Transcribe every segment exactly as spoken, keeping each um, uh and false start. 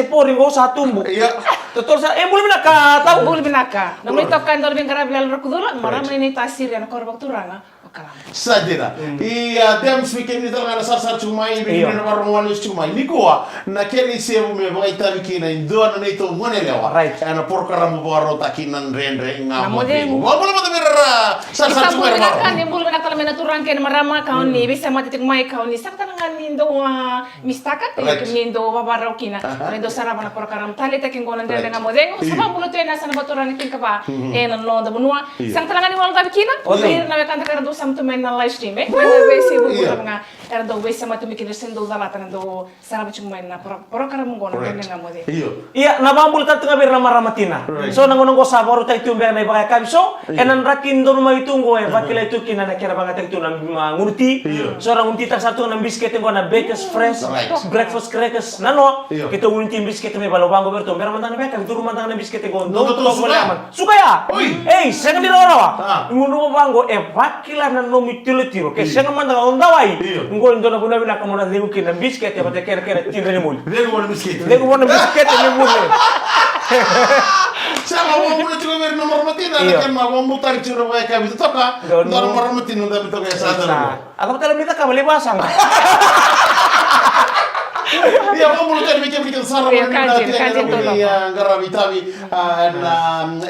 se pori qo sa tubu. Io. Totolo sara, e bula vinaka tau. Bula vinaka. Nomuni toka e dau veiqaravi Yalo Rakucula, marama ni Tasiri ena koro vakaturaga. Sa dina. Ia, Dems, vei kemuni tale ga na sarasara tiko mai, vei kemuni na vakarorogo wale tiko mai. Nikua, na kena isevu me vakaitavi kina e dua na neitou gone yalewa. Right. Ena porokaramu vakarautaki na Dredre Ga Mo Cegu. Vakabula mada vei ira ra sarasara tiko mai. Ni bula vinaka tale mai na turaga kei na marama, ka oni veisemati tiko mai, ka oni saka tale ga ni dau, a, misitaka, ia kemuni dau vavarau kina. Ni dau sarava na porokaramu taleitaki qo na Dredre Ga Mo Cegu. Sa vakabula tu ena yasana vakaturaga ni Tinikava ena noda vanua. Sega tale ga ni wala cavi kina. Ira na wekada ka ra dau sema tu mai na live stream, e? Mai na veisivu, era dau veisemati tu mai kina, se dau calata na dau sarava tiko mai na poro-, porokaramu qo na Dredre Ga Mo Cegu. Ia, na vakabula tale tu ga vei ira na marama tina. So na gauna qo sa vakarautaki tu beka na ivakayakavi, so ena draki donu mai tu qo e vakilai tu kina na kena vakayagataki tu na, ma, gunu ti. So na gunu ti taka sara tu na bisikete qo na Bakers Fresh Breakfast Crackers. Na noa, keitou gunu ti bisikete mai vale, au vaqo vei iratou, bera mada na vakayakavi, curu mada na bisikete qo. Dou toka voli mada. Suka ya. Ei, sega ni rawarawa. Ni gunu vaqo e vakila na nomu itilotilo. Ke sega mada ga o dawai, qo e dua na vanua vinaka mo na cegu kina na bisikete vata kei na kena tidra ni moli. Cegu vua na bisikete. Cegu vua na bisikete ni moli. Sa vakabula tiko vei ira na marama tina, na kena vakabula tale tiko na vakayakavi totoka. Dua na marama tina dabe toka e sa dua. A cava tale me cakava, lai vakasaqa. Ia, vakabula tale vei kemuni kece sara mai na tina na kemuni, a, qaravi tavi, a, na,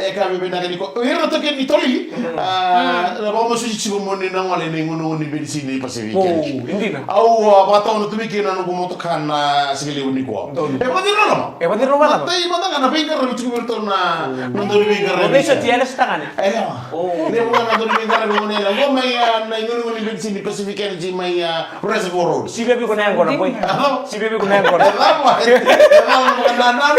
e, ka vei vinaka ni ko. Ira na toki ni tolili, a, na vakamasuti tiko mo ni na gole ni gunu ni benisi ni Pacific Energy. Au, a, vakatawana tu mai kina na noqu motoka na siga levu nikua. E vakacira na loma. E vakacira na loma. Matai mada ga na veiqaravi tiko vei iratou na, na dau ni veiqaravi. O vei soti ele se tagane. Elewa. Levu ga na dau ni veiqaravi gone yalewa. Qo mai, a, na gunu ni benisi ni Pacific Energy mai, a, Reservoir Road. Sivia vei iko na yaqona, boy. Sivia vei iko na yaqona. E cava, e cava, e cava, e cava.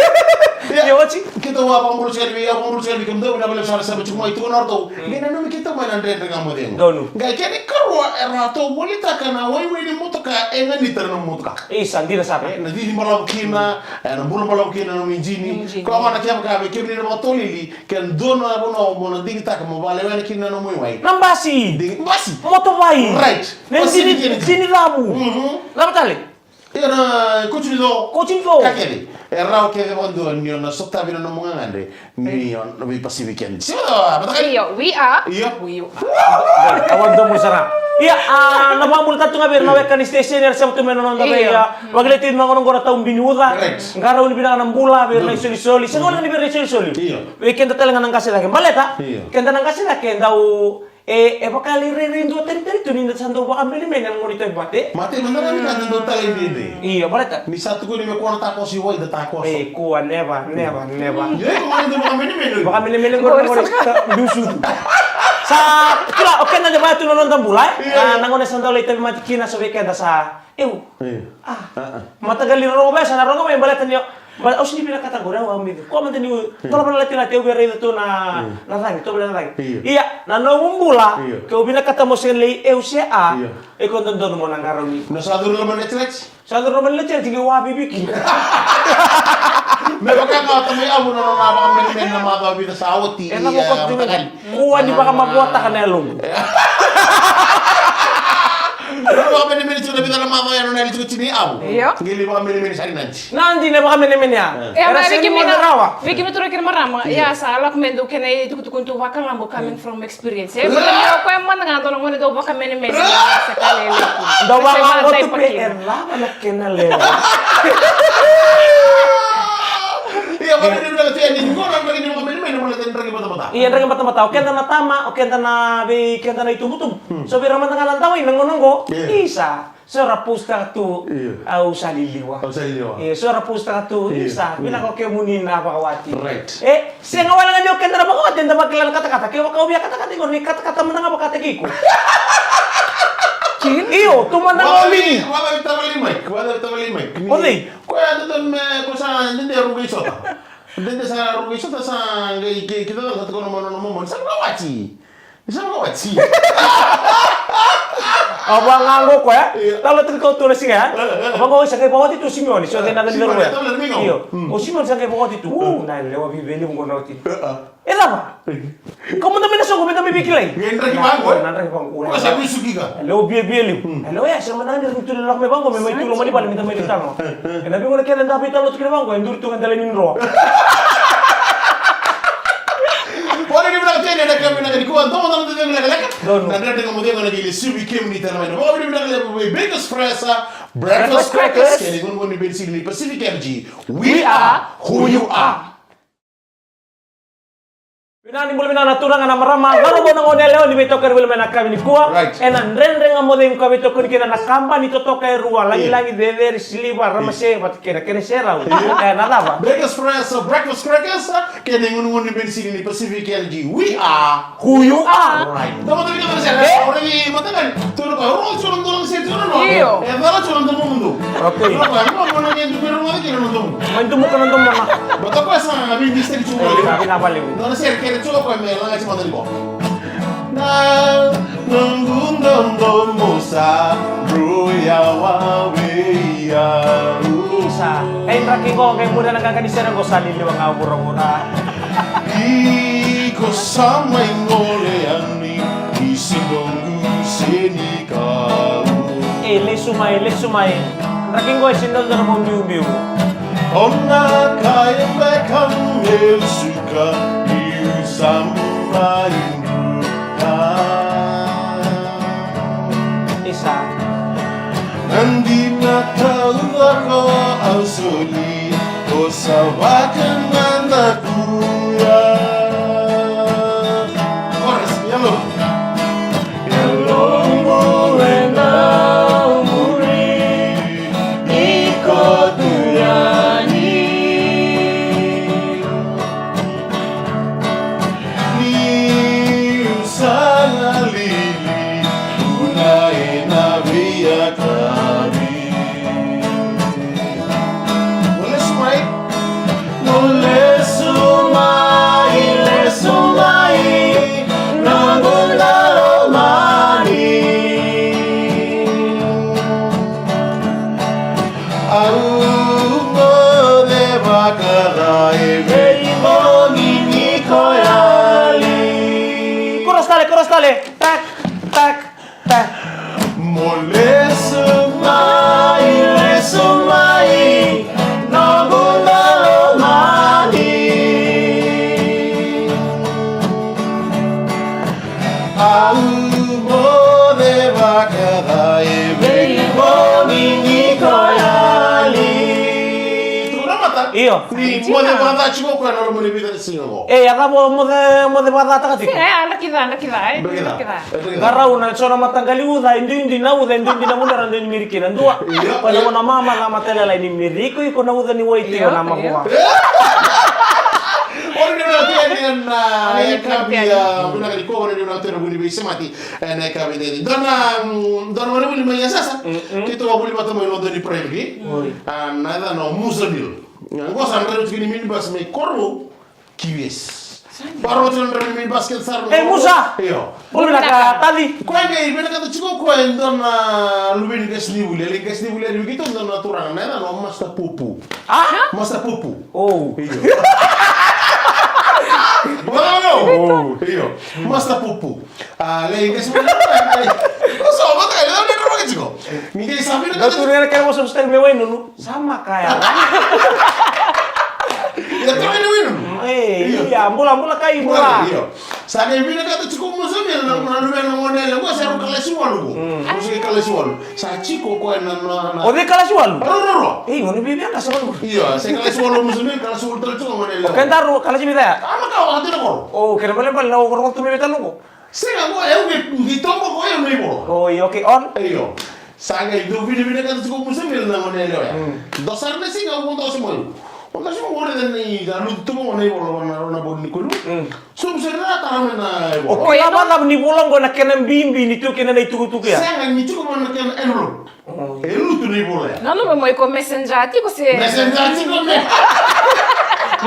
Ia, oti. Keitou a vakabula tiko yani vei, a vakabula tiko yani vei kemudou, vinaka vakalevu sara sema tiko mai, tukuna o ratou. Qai nanumi keitou mai na Dredre Ga Mo Cegu. Donu. Qai kena ikarua, eratou volitaka na waiwai ni motoka, e ganita na nomu motoka. Isa, dina sara. E, na cici balavu kina, e, na bula balavu kina na nomu ijini. Ijini. Koya gona kevaka vei kemuni na vakatolili, ke dua na vanua mo na digitaka mo vakalewena kina na nomu iwai. Na basi. Digi-, basi. Motobai. Right. Na ijini, ijini cavu. Cava tale? Ia na koci ni co. Koci ni co. Ka kece. E rawa kece vakadua ni o na sotavi na nomu gagadre ni o na vei Pacific Energy. Io, we are. Io. We are. Au a domo sara. Ia, a, na vakabula tale tu ga vei ira na weka ni station era sema tu mai na noda vei, a, vakilai tiko mai na gauna qo na tau bini uca. Qarauni vinaka na bula vei ira na isolisoli. Sega wale ga ni vei ira na isolisoli. Io. Vei keda tale ga na qase cake. Baleta keda na qase cake dau E, e vaka lai rairai dua tani tani tu ni da sa dau vakamenemene ena gauna ni tauvimate. Mate, mate, mate, mate, dau tale dede. Io, baleta. Ni sa tukuni me kua na takoso i wai, da takoso. E, kua, never, never, never. Io, iko mani dau vakamenemene. Vakamenemene qori na gauna sa dau sucu. Sa, kila, o keda de vaya tu na noda bula, e? Io, io. A, na gauna sa dau lai tauvimate kina, so vei keda sa Eu. Io. A. A, a. Mataqali rogo mai, sa na rogo mai, baleta ni, ba, au sega ni vinakata qori, au, au biuta. Koya mada niu, mm, tovolea na latilati, au via raica tu na, mm, na cagi, tovolea na cagi. Io. Ia, na nomu bula, io, ke o vinakata mo sega ni lai eu se a, io, iko dodonu mo na qarauni. Na sa curu loma ni latilati? Sa curu loma ni latilati, qai wavivi kina. Me vaka ga o tamai Avu na nona vakamenemene na macawa vica sa oti. E na, ia, vaka tu mataqali. Kua ni vakamavoataka na yaloqu. Nona vakamenemene tiko na vica na macawa ya nona yali tiko tini Avu. Io. Qai lai vakamenemene sara i Nadi. Nadi na vakamenemene ya. E, era sega ni vei kemuni na rawa. Vei kemuni turaga kei na marama. Io. Ia sa lako me dua kena itukutuku tu vakalabu coming from experience. E, vei kemuni o koya mada ga dua na gone dau vakamenemene. Sa ka lele. Dau vakamenemene tu pe e lava na kena lewa. Ia, vaka ni vinaka tu yani, qo na draki ni vakamenemene, mo na draki batabata. Ia, draki batabata. O keda na tama, o keda na vei, keda na itubutubu. Hmm. So vei ira mada ga na dawai na gauna qo. Ia. Isa, so ra post-taka tu, ia, au sa liliwa. Au sa liliwa. Ia, so ra post-taka tu, ia, isa, hmm, vinaka o kemuni na vakawati. Right. E, sega wale ga ni o keda na vakawati, eda vakila na katakata. Kevaka o via katakata iko, ni katakata mada ga vakataki iko. Io, tu mada ga o Mini. Vakavi tavali mai, vakavi tavali mai. O cei? Koya dodonu me ko sa dede ruka i sota. Dede sa ruka i sota sa qai ki ki dada sa tukuna mo nona momo. Ni sa ruka wati. Ni sa ruka wati. A vagaqo koya. Talo tiko tu na siga ya. A vagaqo sa qai vawati tu Simioni. So dede na dani veru ya. Io. O Simioni sa qai vawati tu. Na lewa viveli vuqo na wati. E cava? Ka muda mai na soqo me da mai veikilai. Qai draki vaqo. Na draki vaqo. Ko sa vei suki ka. Lewa biabia liu. Lewa ya sa mada ni tu lako mai vaqo me mai tu loma ni vale me da mai veitalo. E na vei gona kece da veitalo tu kina vaqo e duri tu ga dela ni droa. Ora ni vinaka tena na kami na kani kua domo domo domo lekaleka. Na drete ga mo dego na kili sivi kemuni tana mai na. Ora ni vinaka levu vei Bakers Fresh Breakfast Crackers. Keni gungun ni bensini ni Pacific Energy. We are who you are. Vinaka ni bula vinaka na turaga na marama, cauravou na gone yalewa ni veitokoni voli mai na kavi ni kua. Ena dredre ga mo cegu ka veitokoni kina na kaba ni totoka e rua, lagilagi, cecere, siliva, ramase vata kei na kena serau. Ena cava? Breakfast Fresh, Breakfast Crackers, kei na igunugunu ni benisini ni Pacific Energy. We are who you are. Right. Tamo tamo kama sera. Ora ni matangani. Toro ka oro toro ndo se toro no. Io. E dala toro ndo mundo. Okay. Ora ka no mo na ndu pero mo ke no ndo. Mai tu mo ka no ndo mo na. Bata ko sa na bi mistake tu. Ka bi na vale. Dona sera kere tu ko me la ti matangani ko. Na nungu ndo ndo mo sa. Ruya wa we ya. Sa. Ai raki ko ke mo na ka ka ni sera ko sa ni lewa nga vura vura. Iko sa mai gole yani i sidogu se ni kau. E lesu mai, lesu mai. Raki qo e sinoda na mau biubiu. Ona ka e beka me suka i u sa mai buka. Isa. Na dina taucoko au soli. Ko sa vakanadakuya. Chorus, yalo. Yaloqu ena muri iko tu yani. Niu sa lili, una ena veiyakavi. Mo lesu mai. Mo lesu mai, lesu mai, noqu dalomani. Au moce vakacai vei bogi ni koyali. Chorus tale, chorus tale. Tak, tak, tak. Mo lesu mai, lesu mai, noqu dalomani. Au moce vakacai vei bogi ni koyali. Io. Ni moce vakaca tiko koya na loma ni vica ni siga qo. E, a cava o moce, moce vakacataka tiko? E, a draki ca, draki ca, e. Draki ca. Draki ca. Qarau na so na mataqali uca, e duidui na uca, e duidui na mudrua, e duidui miri kina. Dua. Io. Koya na gona mama, na mataqali lai ni miri iko, iko na uca ni waitio na mavua. Io. Io. Ori ni na tia ni na, e, kabia, vinaka ni ko, ori ni na tia na vuni veisemati, e, na kabia ni. Dona, mm, dona ori vuni mai ya sasa. Mm, mm. Keitou a vuli vata mai Lodoni Primary. Oi. A, na yacana o Musa Bill. Qo sa draiva tiko ni minibus mai Korovou ki Vesi. Vakarau tiko na draiva ni minibus kece sara. E, Musa! Io. Bula vinaka, Tali. Koya qai vinakata tiko koya e dua na luve ni qasenivuli. E lai qasenivuli yani vei keitou e dua na turaga. Na yacana o Master Pupu. A? Master Pupu. O. Io. Wow. O. Io. Master Pupu. A, lai qasenivuli. Koso, mataka, e dua na draiva tiko. Ni qai sa vinakata. Dua tu na kena vosa vosa me wainunu. Sa makaya. Ia, tara ni winu. E, ia, bula, bula kai, bula. Io. Sa qai vinakata tiko o Musa Bill na, na luvena gone yalewa, sa rau kalasi walu. Mm. Musa Bill kalasi walu. Sa tiko koya na, na, na. O cei kalasi walu? Rau, rau, rau. E, o ni vivia kalasi walu. Io, sa kalasi walu o Musa Bill, kalasi walu tale tiko gone yalewa. O kedaru kalasi vica ya? A, na ka, a, tiko na koro. O, kena balebale na o koro tu me vei taluqu. Sega, qo, e, au vei, vei tobo ko, e, au vei vola. O, io, okay, on. Io. Sa qai dau vinavinakata tiko o Musa Bill na gone yalewa ya. Mm. Dua sara na siga au vodo se mai. O da suma ore da ni da lutu tu mo na ivola na na boni kuru. So se na tara me na ivola. O koya vaka ni vola qo na kena bibi ni tu kena na itukutuku ya. Sega ni tuku mo na kena envelope. E lutu na ivola ya. Na lume mo iko messenger tiko se. Messenger tiko me.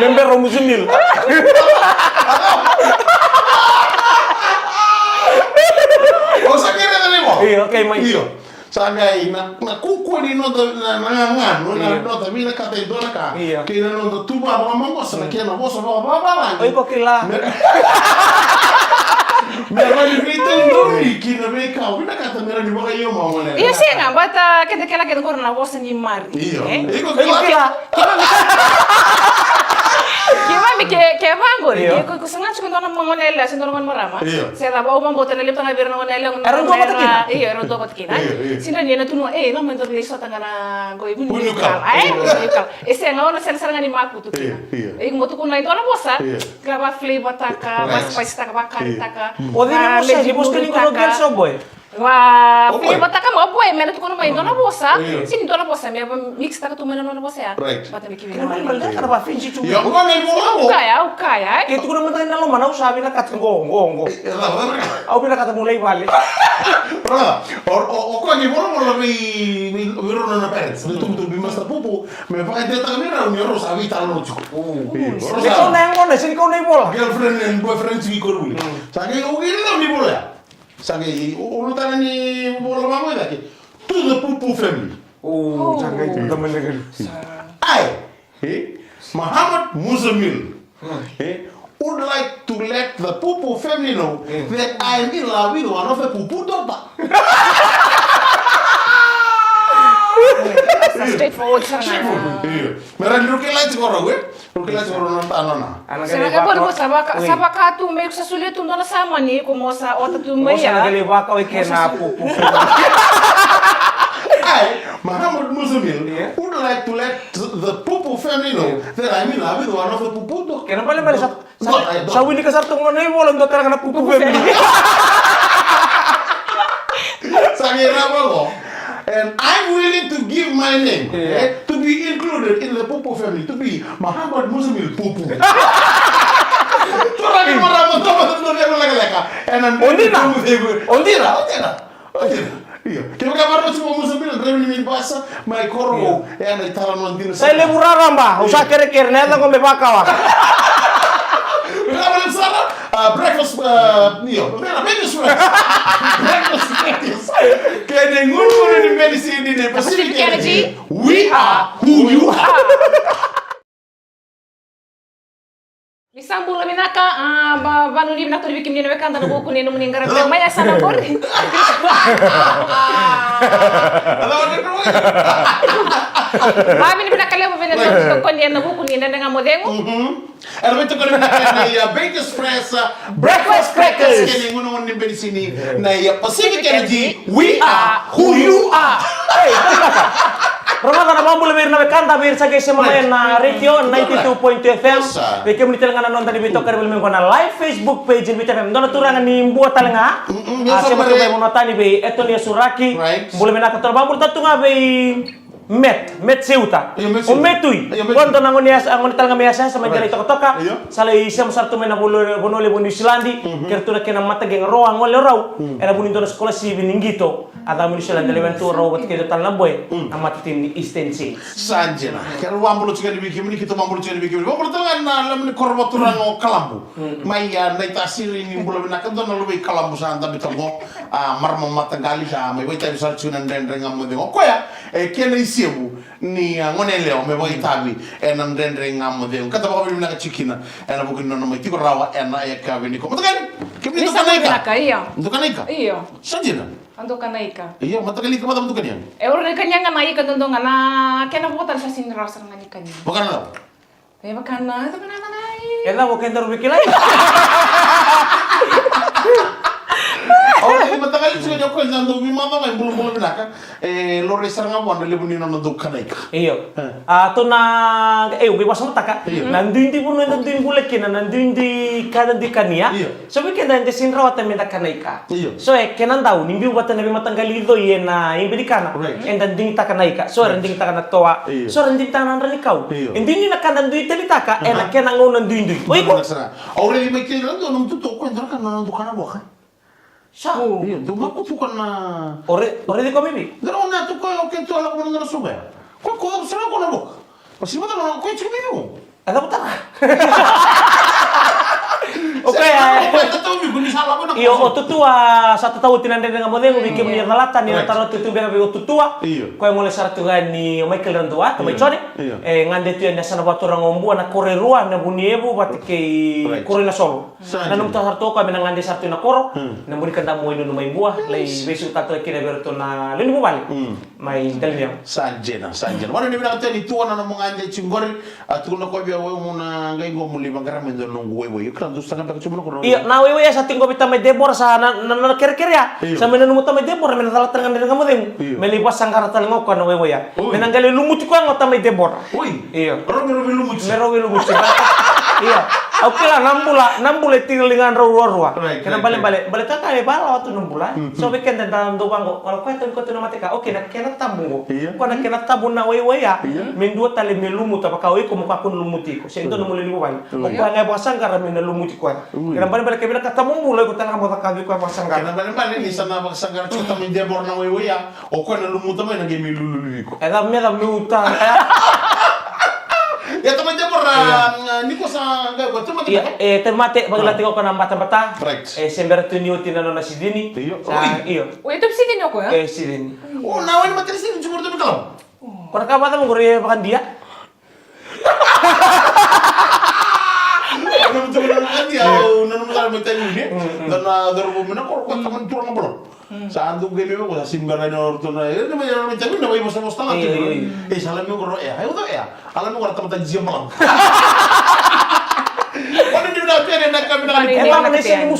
Membero Muzumil. O sa kere na ivola. Io, okay, mai. Io. Sa qai na na kukua ni noda na na gagano na noda vinakata e dua na ka. Io. Kei na noda tuva vakamagosa na kena vosa vakavavalagi. Oi ko kila. Me me rani veitaudori ki na veika o vinakata me rani vakaio ma gone. Io sega bata keda kela keda koro na vosa ni mari. Io. Oi ko kila. Kivami ke ke vaqori. Io. Ke ko sanga tiko dona ma gone le se dona ma marama. Io. Se la vau ma bota na lepta ga vira na gone le. Era dua vata kina. Io, era dua vata kina. Io, io. Sina ni na tunu e na mendo le sota ga na goi. Punu ka. Ai, punu ka. E se ga ona sela sara ga ni makutu kina. Io, io. E mo tukuna i dua na vosa. Io. Ka va flavor taka, va spice taka, va curry taka. O dina mo se ni vosa ni ko girl so boy. Va flavor taka mo boy me na tukuna mai dua na vosa. Io. Sini dua na vosa me va mix taka tu mai na nona vosa ya. Right. Vata me kivina mai. Kena mai mali kana va finji tu. Io, mo na ivola mo. Kaya, au kaya. Ke tukuna mata na loma na usa vina kata go go go. Au vina kata mo lai vale. Brother, o o o ko ni vola mo la vei vei rona na parents. Ni tum tum bi masta pupu. Me vakadeitaka me rau ni o rau sa veitalanoa tiko. Ni kau na yaqona, se ni kau na ivola. Girlfriend and boyfriend tiko i koronivuli. Sa qai o qai rau ni vola. Sa qai o rau tale ni vola vaqo i cake. To the Pupu family. Sa qai tu da mele kali. Ai. Muhammad Muzamil. Would like to let the Pupu family know that I am in love with one of the Pupu daughter. Straightforward sara ga. Io. Me ra ni rukilai tiko rau e. Rukilai tiko rau na tano na. Sara ga bori mo sa vaka sa vaka tu me sa sulia tu dona sa mani ko mo sa ota tu me ya. Mo sa na kele vaka o i kena Pupu. Ai, Muhammad Muzamil would like to let the Pupu family know that I am in love with one of the Pupu daughter. Kena bale bale sa Sa wini ka sara tu gona i vola dua tara ga na Pupu family. Sa qai rava qo. And I'm willing to give my name to be included in the Pupu family to be Muhammad Muzamil Pupu. Turaga ni marama tama tu na lekaleka. Odina. Odina. Io. Kevaka varau tiko mo musa bila draiva ni minibus mai koro vou. E a na italanoa dina. Sa levu raraba, au sa kerekere na yaca qo me vakawaka. Raraba levu sara. Breakfast, io, breakfast, breakfast. Kei na igunugunu ni medicine ni Pacific Energy. We are who you are. Ni sa bula vinaka, a, ba, vanua ni vinaka tu ni vei kemuni na wekada na vuku ni nomuni qaravi mai yasana qori. Ba, vini vinaka levu vei na tokoni ena vuku ni Dredre Ga Mo Cegu. Era veitokoni vinaka ena ia Bakers Fresh, a, Breakfast Crackers. Kei na igunugunu ni benisini na ia Pacific Energy, we are who you are. Rogoca na vakabula vei ira na wekada, vei ira sa qai sema mai na radio ninety two point two F M. Vei kemuni tale ga na noda ni veitokani voli mai qo na live Facebook page ni Viti F M. Dua na turaga ni Bua tale ga. A sema tu mai vanua tani vei Etonia Suraki. Bula vinaka tale, vakabula tale tu ga vei Met, Met Seuta. O Metui. Qo dua na gone yasa, gone tale ga mai yasayasa mai Delai Tokatoka. Sa lai sema sara tu mai na vanua levu o Niusiladi. Kei ira tu na kena mataqega, rau a gole o rau ena vuku ni dua na sikolasivi ni qito. A cava mo ni solia, da lewena tu rau vata kei tale na boy, a matatimi ni Eastern Saints. Sa dina. Keirau a bula tiko yani vei kemuni, keitou a bula tiko yani vei kemuni. Vakabula tale ga na loma ni koro vakaturaga o Kalabu. Mai a nai tasiri ni bula vinaka, dua na luve i Kalabu sa dabe tale qo. A marama mataqali sa mai vakaitavi sara tiko na Dredre Ga Mo Cegu. O koya e kena isevu ni a gone yalewa me vakaitavi ena Dredre Ga Mo Cegu. Ka da vakavinavinaka tiko kina ena vuku ni nona mai tiko rawa ena yakavi nikua. Mataqali, kemuni dou kana ika? Dou kana ika? Io. Sa dina? A dou kana ika. Io, mataka ni ika vata mo dou kania. E ura ni kania ga na ika dodonu ga na kena vota sa sini rawa sara ga ni kania. Vaka na cava? E vaka na, e vaka na, e vaka na. E cava o keda rau veikilai? Au raici mataqali tiko ni o koya na dau veimacawa e bulabula vinaka. E laurai sara ga vua na levu ni nona dau kana ika. Io. E. A, tou na, e, au veivasamataka. Io. Na duidui vanua eda dui bula kina, na duidui ka eda dui kania. Io. So vei keda eda sega ni rawata meda kana ika. Io. So e kena dau ni biu vata na veimataqali icoi ena ibe ni kana. Right. Eda digitaka na ika. So era digitaka na toa. Io. So era digitaka na dra ni kau. Io. E duidui na ka da dui taleitaka ena kena gauna duidui. O iko? Au raici mai kina na dua na nomu tutu o koya e dua na ka na nomu kana vuaka. Sa. Io, dou makutuka na. O re, o raici koya mai vei? Dou na gone tu koya, o keitou a lako mai na nona suga ya. Koya, koya sara koya na vuaka. O sega ni vata na koya tiko mai vei. A cava tara? O koya. Io, o Tutua sa tatau oti na Dredre Ga Mo Cegu, vei kemuni e calata, ni na taro tutu beka vei o Tutua. Io. Koya e gole sara tu ga ni o Michael Radua, tamai Jone. Io. E gade tu yani na yasana vakaturaga o Bua, na koro e rua, na Vuniyevu vata kei Koroinasolo. Sa dina. Na nomu taro sara tu o koya me na gade sara tu ena koro, na Bunikadamu, Wainunu mai Bua, lai veisiko tale tu kina vei iratou na lewe ni vuvale mai Daliniyau. Sa dina, sa dina. Vakanuinui vinaka tu yani Tua na nomu gade tiko qori, a tukuna o koya vei au mo na qai qo mo lai vaqara mai dua na noqu waiwai. Io, kila dou saga beka tiko mo na koro. Io, na waiwai ya sa tiko qo vei tamai Debora, sa na, na, na kerekere ya. Io. Sa me nanuma tamai Debora me na calata ga na Dredre Ga Mo Cegu. Io. Me lai vakasaqara tale ga o koya na waiwai ya. Oi. Me na qai lai lumuti koya ga o tamai Debora. Oi. Io. Rau me rau veilumuti. Me rau veilumuti. Io. Au kila na bula, na bula e tiki liga drau ruarua. Right, right, right. Kena balebale, baleta ka e valawa tu na bula. Mhm. So vei keda da dau vaqo, wala koya tau ni koya tu na mate ka. Okay, na kena tabu qo. Io. Koya na kena tabu na waiwai ya. Io. Me dua tale me lumuta vaka o iko mo kakua ni lumuti iko. Se dua na nomu lewe ni vuvale. Io. O koya ga e vakasaqara me na lumuti koya. Io. Kena balebale ke vinakata mo bula, o iko tale ga mo cakava vei koya vakasaqara. Kena balebale ni sa na vakasaqara tiko tamai Debora na waiwai ya. O koya na lumuta mai na qai mai lululu vei iko. E cava me cava me uta. Ia tamai Debora, ni ko sa qai ko tamai. Ia, e tamate, vakila tiko ko na batabata. Right. E se bera tu ni oti na nona sidini. Io. Sa, oi. Io. O e tu sidini o koya? E sidini. O na wai ni matani sidini tu ko tu kala. Ko na ka vata mo ko re vakadia. Nanuma tiko na nomu kadi, au nanuma sara mai taimi ni. Mm, mm. Da na cauravou mai na koro, koya tamani turaga balavu. Mm. Sa dau qai mai vaqo, sa sini bera na oratou na, e, na mai, na mai taimi na vaivosavosa tale tiko. Io, io. E, sa la mai qo, e, e, au cau, e, a la mai qo na tamata jia balavu. Vakanuinui vinaka tu yani na ka vinaka ni. Vakanuinui vinaka tu yani.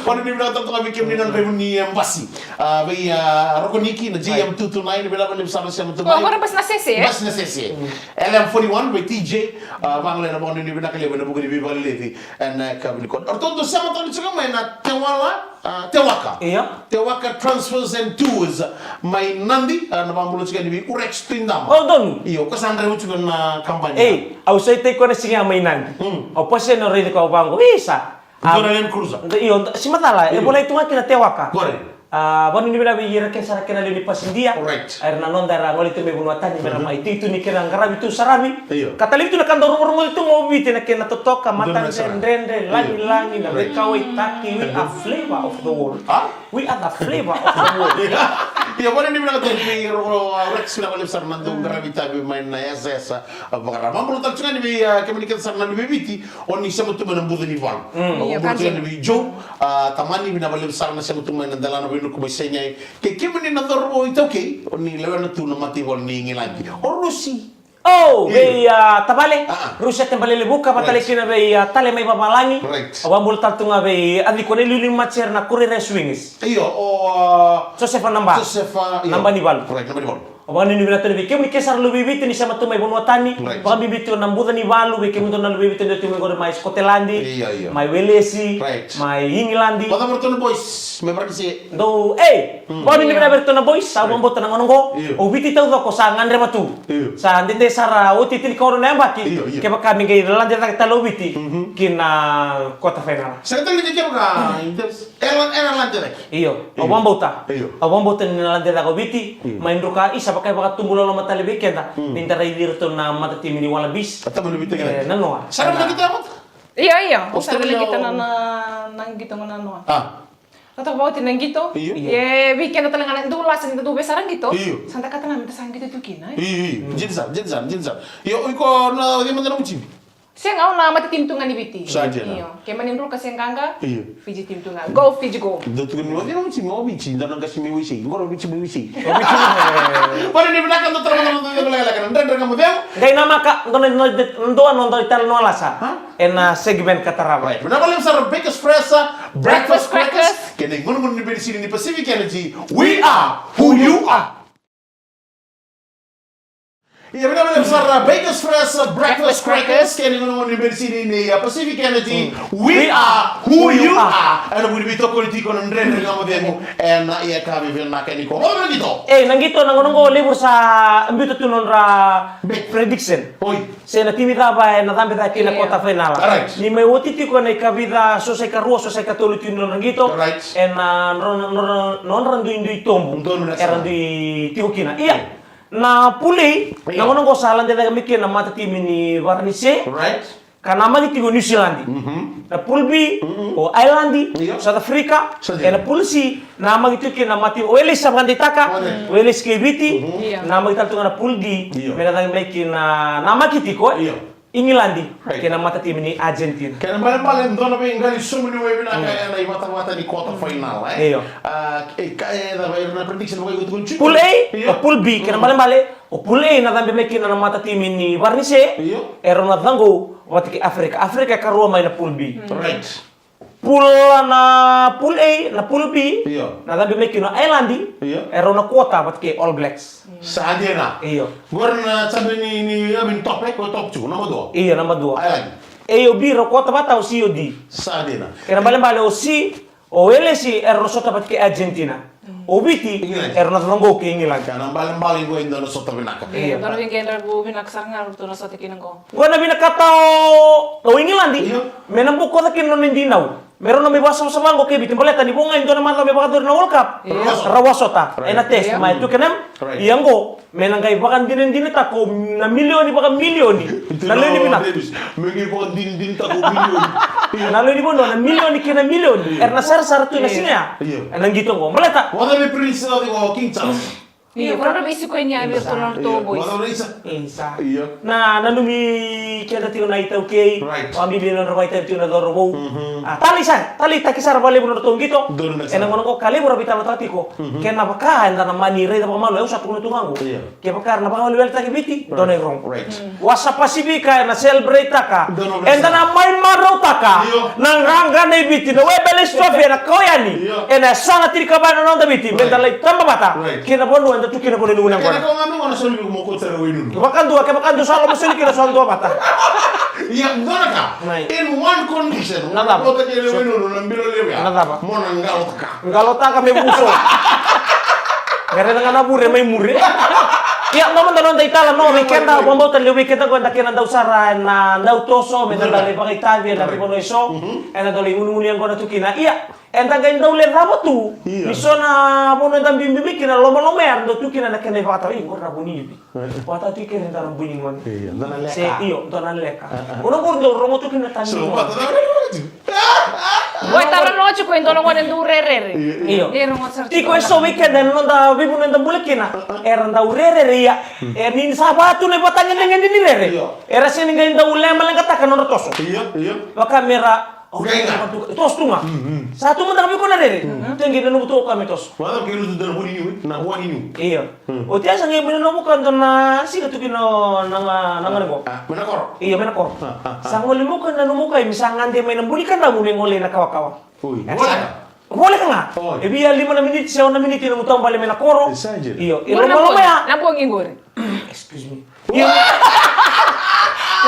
Vakanuinui vinaka tu ga vei kemuni na draiva ni, e, basi. A, vei, a, Rokoniki na J M two two nine, vinaka vakalevu sara na sema tu mai. Ko, ko na basi na sese, e? Basi na sese. Mm. L M forty-one vei T J, a, vagolea na vakanuinui vinaka levu ena vuku ni veivakaleleci ena yakavi nikua. O ratou dau sema tale tiko mai na Tewala, a, Tewaka. Io. Tewaka Transfers and Tours mai Nadi, a, na vakabula tiko yani vei Urex Tuidama. O donu. Io, ko sa draiva tiko na kabani. Ei, au sa itai koya na siga mai Nadi. Mm. Au pasese na raici koya vaqo. Isa. Dua na Land Cruiser. Io, si macala, e volai tu ga kina Tewaka. Qori. A, vakanuinui vinaka vei ira kece sara kei na lewe ni pasidia. Right. Era na noda era gole tu mai vanua tani, me ra mai tei tu ni kena qaravi tu saravi. Io. Ka talevi tu na ka dau rogorogo tu ga o Viti na kena totoka, matadredredre, lagilagi, na veikauwaitaki. We are flavor of the world. A? We are the flavor of the world. Io, vakanuinui vinaka tu vei ira, a, Rex, vinaka vakalevu sara na dau qaravi tavi mai na yasayasa. A, vakarau. Vakabula tale tu ga yani vei, a, kemuni kece sara na luve i Viti, o ni sema tu mai na buca ni valu. Mm. Io, vakabula tu ga yani vei Joe, a, tamani, vinaka vakalevu sara na sema tu mai na delana veinuku mai Saigai. Kei kemuni na cauravou iTaukei, o ni lewena tu na mataivalu ni Igiladi. O Rusi. O, vei, a, tavale, a, a, Rusi Atebalelevuka, vata tale kina vei, a, tale mai vavalagi. Right. Au vakabula tale tu ga vei, a, ciko na iliuliu maji era na Kurira Swings. Io, o, a, Josefa Naba. Josefa, io. Naba ni valu. Right, Naba ni valu. Au vakanuinui vinaka tu yani vei kemuni kece sara luve i Viti ni sema tu mai vanua tani. Right. Vakabibi tu na buca ni valu vei kemudou na luve i Viti dou tu mai qori mai Scotland. Io, io. Mai Welesi. Right. Mai Igiladi. Vacava ratou na boys mai Varanise? Dou, ei! Mm. Vakanuinui vinaka vei ratou na boys. Sa, right, vakabauta na gauna qo. Io. O Viti taucoko sa gadreva tu. Io. Sa dede sara oti tinikaono na yabaki. Io, io. Kevaka me qai lade cake tale o Viti, mhm, ki na quarter final. Sega tale ni kevaka, mm, e la, e na lade cake. Io, au vakabauta. Io. Au vakabauta ni na lade cake o Viti, io, mai druka, isa, vaka e vakatubu loloma tale vei keda, mm, ni da raici iratou na matatimi ni Wallabies. A tamani Viti, e, na noa. Sa na, na qito ya mata? Io, io. Sa na qito na, na, na qito na noa. A. Ratou vakaoti na qito. Io. Io. E vei keda tale ga na dau lasa ni da dau veisara qito. Io. Sa da kaya tale ga me da sa qito tu kina, e? Io, io. Mm. Dina sara, dina sara, dina sara. Io, o iko na, o cei mada na nomu timi? Sega, au na matatimi tu ga ni Viti. Sa dina. Io. Ke mani druka se qaqa. Io. Fiji team tu ga. Go Fiji go. Dou tukuna ni o cei na nomu timi? O Viti, dua na qase mai Waisei. Qori o Viti mai Waisei. O Viti mai. Vakanuinui vinaka, dou tara mada na noda lekaleka na Dredre Ga Mo Cegu. Qai namaka, dua na, dua na noda italanoa lasa. Ha? Ena segment ka tarava. Right. Vinaka vakalevu sara, Bakers Fresh, a, breakfast crackers. Ena igonogone ni benisini ni Pacific Energy, we are who you are. Ia, vinaka vakalevu sara na Bakers Fresh Breakfast Crackers, kei na igonogone ni benisini ni, uh, Pacific Energy, we are who you are. Ena vuku ni veitokoni tiko na Dredre Ga Mo Cegu ena yakavi vinaka nikua. Vakavinaka qito. E, na qito, na gauna qo levu sa biuta tu nodra prediction. Oi. Se na timi cava ena cabe cake ena quarter final. Right. Ni mai oti tiko na ikavica, so sa ikarua, so sa ikatolu tu ni nodra qito. Right. Ena nodra, nodra, nodra duidui tobu. Era dui tiko kina. Ia, na Pool A, na gauna qo sa lade cake mai kina na matatimi ni Varanise. Right. Ka namaki tiko o New Zealand. Mhm. Na Pool B, o Ireland, South Africa. Ena Pool C, namaki tiko kina na matatimi, o Wales sa vakadeitaka, o Wales kei Viti, namaki tale tu ga na Pool D, me na cagi mai kina, namaki tiko, e? England, kei na matatimi ni Argentina. Kena balebale, dua na veiqali sumuni wai vinaka ena ivatavata ni quarter final, e? Io. A, e, ka, e, cava era na prediction vaka iko tukuna tiko? Pool A, o Pool B, kena balebale, o Pool A na cabe mai kina na matatimi ni Varanise, e rau na caqou vata kei Africa. Africa e karua mai na Pool B. Right. Pool na Pool A, na Pool B, na cabe mai kina o Ireland, e rau na quarter vata kei All Blacks. Sa dina. Io. Qori na cabe ni, ni, I mean, top, e, ko top two, naba dua. Io, naba dua. Ireland. A o B rau quarter vata, o C o D. Sa dina. Kena balebale o C, o Wales era na sota vata kei Argentina. O Viti era na caqou kei England. Kena balebale qo e dua na sota vinaka. Io. Dua na veiqedra vu vinaka sara ga ratou na sota kina qo. Qo na vinakata o, o England me na bokoca kina na nona idinau. Me rau na mai vakasavasava qo kei Viti baleta ni vo ga e dua na macawa me vakayacori na World Cup. Rau a sota. Ena test mai tu kena. Ia qo me na qai vakadinadinataka na milioni vakamilioni. Na lewe ni vanua. Me qai vakadinadinataka na milioni. Na lewe ni vanua, na milioni kei na milioni. Era na sarasara tu ena siga ya. Ena qito qo. Baleta. Vata me Prince o King Charles. Io, ko na veisiko ni a vei tu na nodratou boys. Isa. Io. Na, nanumi keda tiko na iTaukei. Right. Vakabibi na nodra vakaitavi tiko na cauravou. A, talei sara, taleitaki sara vakalevu na nodratou qito. Ena gauna qo ka levu ra veitalanoataka tiko. Kena vaka eda na mani raica vakamalua, au sa tukuna tu ga qo. Kevaka era na vakaweleweletaki Viti, dua na irogo. Right. Wasa Pasifika ena celebrate-taka. Eda na mai marautaka na qaqa nei Viti, na Webb Ellis Trophy ena kau yani ena yasana tinikava na noda Viti, meda lai taba vata kei na vanua eda tu kina vanua ni gone. Vakadua, kevaka dua sa loma soli kina sa dua vata. Ia, dua na ka. In one condition. Na cava? Na cava? Mo na qalotaka. Qalotaka me vuso. Qai raica ga na vure mai muri. Ia, no mada noda italanoa vei keda, vakabauta levu vei keda qo eda kena dau sara ena dau toso, me da lai vakaitavi ena veivanua eso, ena dau lai gunugunu yaqona tu kina. Ia, eda qai dau lecava tu ni so na vanua eda biubiu mai kina, lomaloma ya era dau tu kina na kena ivakatawa, i qori na vuniivi. Vata tu i kena dua na bui ni gone. Io, dua na leka. Se, io, dua na leka. O na qori dau rogo tu kina tani ni gone. Oi, tara noti ko e dua na gone dau rerere. Io. Tiko eso vei keda ena noda veivanua eda bula kina. Era dau rerere, ia. E ni sa va tu na ivakatagedegede ni rere. Era sega ni qai dau lemaleqataka na nodra toso. Io, io. Vaka mera Toso tu ga. Sa tu mada ga vei koya na rere. Teqi nanuma tu o koya me toso. Vacava ke lutu dua na vua ni niu, e? Na vua ni niu. Io. Oti ya sa qai mai nanuma o koya dua na siga tu kina na, na, na gone qo. Mai na koro. Io, mai na koro. Sa gole mai o koya nanuma o koya me sa gade mai na buli kadamu me gole na kawakawa. Voleka. Voleka ga. E via lima na miniti se ono na miniti na nomu taubale mai na koro. Io, e lomaloma ya. Na bogi qori. Excuse me. Io.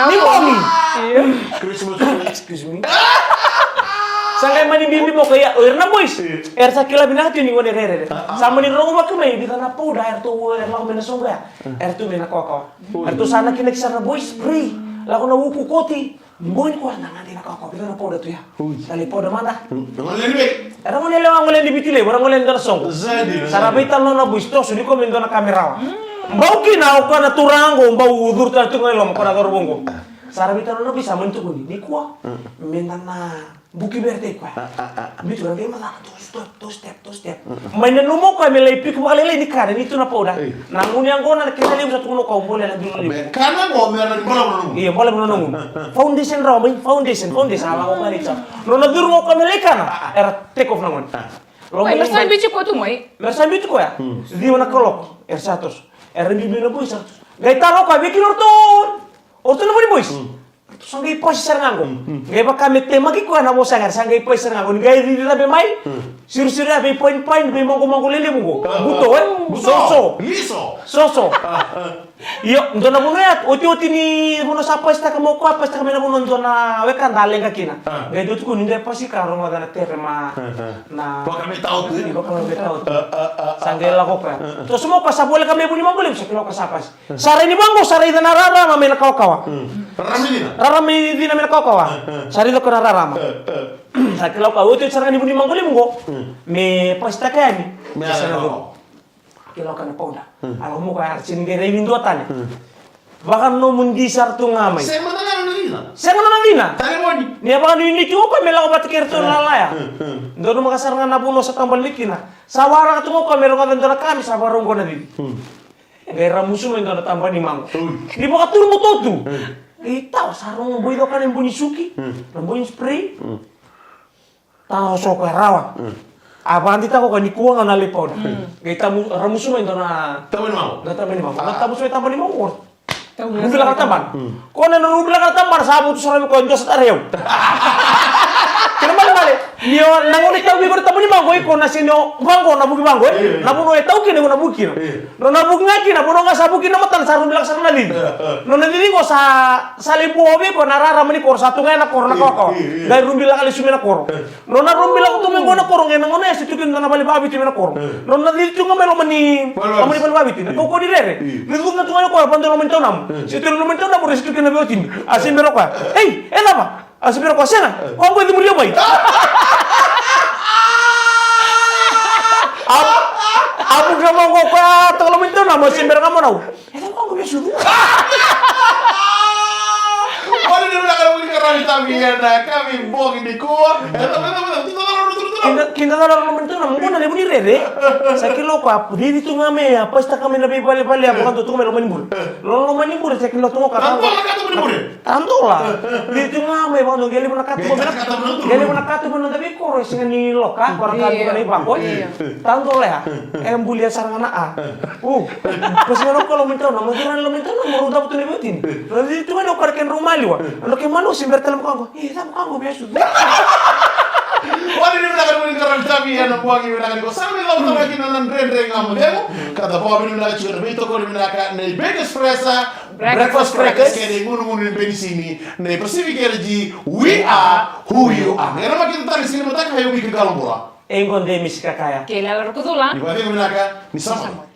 Ni bogi. Io. Excuse me. Sa qai mani bibi mai o koya, o ira na boys. Era sa kila vinaka tu ni gone rerere. Sa mani rogo vaka mai, vica na powder, eratou, era lako mai na soqo ya. Eratou mai na kawakawa. Eratou sa nakinaki sara na boys, spray. Lako na uku koti. Boy ni koya na gade na kawakawa, vica na powder tu ya. Sa lai powder mada. Gole ni vei? Era gole lewa, gole ni Viti Levu, era gole ni dua na soqo. Sa ra veitalanoa na boys, toso ni koya me dua na ka me rawa. Bau kina o koya na turaga qo, bau curu tale tu ga i loma o koya na cauravou qo. Sa ra veitalanoa na boys, sa mani tukuni, nikua. Meda na buki vei iratou i koya. Biuta na qai macala, toso. Step, two step, two step. Mai nanuma o koya me lai piku vakalailai ni kana ni tu na powder. Na gunu yaqona na kena levu sa tukuna o koya, au bolea na bilo levu. Me kana qo me na ni balavu na noqu. Io, balavu na noqu. Foundation rawa mai, foundation, foundation. A lako o koya ni sa. Nona curu ga o koya me lai kana. Era take off na gone. Oi, me sa biuti koya tu mai. Me sa biuti koya. Ciwa na kaloko. Era sa toso. Era biubiu na boys sa toso. Qai taro o koya vei kina o ratou. O ratou na vua ni boys. Ratou sa qai pasi sara ga qo. Qai vaka me temaki koya na vosa ga, sa qai pasi sara ga qo. Ni qai cici cabe mai. Sirusiri ya vei painipaini, vei magomago lelevu qo. Buto, e? Buto. Soso. Liso. Soso. Io, dua na vanua ya, otioti ni vanua sa pasitaka mai o koya, pasitaka mai na vanua dua na wekada a leqa kina. Qai dua tukuni ni dua e pasi ka rogoca na tepe ma na vakametau tu. Vakametau tu. Sa qai lako o koya. Soso mai o koya sa voleka mai Vunimaqo Levu, sa kila o koya sa pasi. Sa rai ni vaqo, sa raica na rarama mai na kawakawa. Rarama i cina. Rarama i cina mai na kawakawa. Sa raica o koya na rarama. Sa kila o koya, otioti sara ga ni Vunimaqo Levu qo. Me pasitaka yani. Me sa na curu. Kila o koya na pauda. A lako mai o koya, a sega ni qai raici dua tale. Vakanomodi sara tu ga mai. Sega na nona cina. Sega na nona cina. Talevoni. Ni a vakanuinui tiko o koya me lako vata kei iratou na lala ya. Donumaka sara ga na vanua sa taubale mai kina. Sa waraka tu ga o koya me rogoca e dua na ka me sa vakarau qo na cici. Qai ramusu mai e dua na taba ni mago. Ni vakaturu buto tu. Qai tawa, sa rogo boi coka na boi ni suki. Na boi ni spray. Tawa so o koya rawa. A vakadeitaka o koya ni kua ga na lai pauda. Qai tamu, ramusu mai e dua na taba ni mago. Na taba ni mago. Na tamusu mai e taba ni mago. Rubilaka na tabana. Ko na rubilaka na tabana sa vutu sara vei koya, dua sa tara yau. Kena ibalebale ni o na gauna e tau vei koya na taba ni mago, iko na sega ni o vaqo na vuki vaqo, e? Na vanua e tau kina iko na vuki kina. Nona vuki ga kina, vanua ga sa vuki kina na matana sa rubilaka sara na cici. Nona cici qo sa, sa lai bua vei koya na rarama ni koro, sa tu ga ena koro na kawakawa. Qai rubilaka lesu mai na koro. Nona rubilaka tu mai qo na koro qai na gauna ya se tu kina na vale vakaviti mai na koro. Nona cici tu ga mai loma ni, loma ni vale vakaviti. Na kaukauwa ni rere. Ni cuca tu ga mai o koya vakadua loma ni taunamu. Se tu loma ni taunamu, se tu kina na veiwatini. A se bera o koya. Ei, e cava? A se bera o koya, sega. Koya qo e cemuri au mai. A, a vuka mai qo o koya toka loma ni taunamu, a se bera ga mo nau. E cava koya qo via sucu? Ori ni vinaka na wili karani tavi ena kavi bogi ni kua. E cava, e cava, e cava, tu cava, tu cava. Kida, kida cava na loma ni taunamu, qo na levu ni rere. Sa kila o koya, cici tu ga mai, a pasitaka mai na veivalevale, a vakadua tu ga mai loma ni bure. Loma ni bure, sa kila tu ga o koya. Tadola na katuba ni bure. Tadola. Cici tu ga mai vakadua, qai levu na katuba mai na, qai levu na katuba mai na noda veikoro, e sega ni loka, ko na katuba na ivako. Tadola ya. E bulia sara ga na a. U. Ko sega na ko loma ni taunamu, mo curu na loma ni taunamu, mo rau davo tu na veiwatini. Rau cici tu ga ni o koya kei na rau maliwa. Ando kei maliwa se bera tale mo koya qo. E, cava mo koya qo via sucu? Ori ni vinaka ni wili karani tavi ena bogi vinaka ni kua. Sa mai lau tale kina na Dredre Ga Mo Cegu. Ka da vakavinavinaka tiko na veitokoni vinaka nei Bakers Fresh. Breakfast Crackers. Kei na igunugunu ni benisini nei Pacific Energy, we are who you are. Era makita tale sini mataka, e wiki qalo bula. E qo de misi kakaya. Kei Lala Rukucula. Ni vakacegu vinaka, ni sa moce.